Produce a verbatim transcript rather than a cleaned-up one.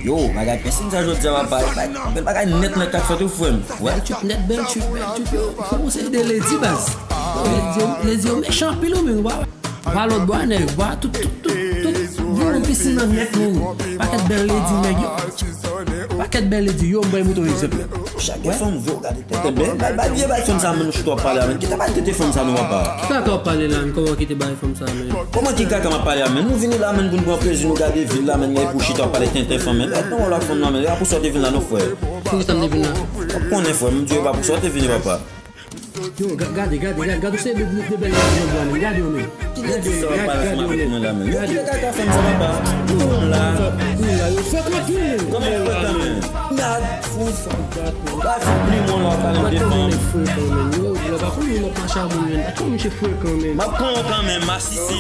Yo, bagay pis sa jodi a, papa. Bèl bagay nèt nèt k ap fèt wi, frè m. Bèl trip nèt, bèl trip, bèl trip, yo. Fò w se de ledi, baz. Yo, ledi yo, ledi yo mechan anpil wi, men. Pa lòt bò a, nèg, pa tout, tout, tout, tout. Vin yon pisin nan nèt, men. Pakèt bèl ledi, nèg, yo. Pakèt bèl ledi, yo, m bay mouton egzanp, nèg. Chak fanm vle w gade tenten, men. Bay, bay, vye bay fanm sa, men, nou chita w ap pale a, men. Kite bay tenten fanm sa, nou, papa. Ki kaka w ap pale la, men? Kòman kite bay fanm sa, men? Kòman ki kaka m ap pale a, men? Nou vini la, men, pou n pran plezi, nou gade vil la, men, nèg, pou chita w ap pale tenten fanm, men. Mèt nan wòl ak fanm nan, men. E pa pou sa w te vin la, non, frè. Poukisa m te vin la? W ap konnen, frè, m di w e pa pou sa w te vini, papa. Yo, ga-, gade, gade, gade, gade, se de, de bèl nèg nan bò a, men. Gade yo, men. Ki nèg sa w ap pale ansanm avèk mwen la, men? Yo, ki nèg ata fanm sa, papa? Ou la. Ou la, yo frekan anpil, men. Kòman frekan, men? Gad, fout. Gad, fout plimon la, w ap pale m de fanm. Frekan, men. Yo, yo pa konn moun ap mache a moun, men. Gad kòman misye frekan, men. M ap pran w kanmenm, masisi.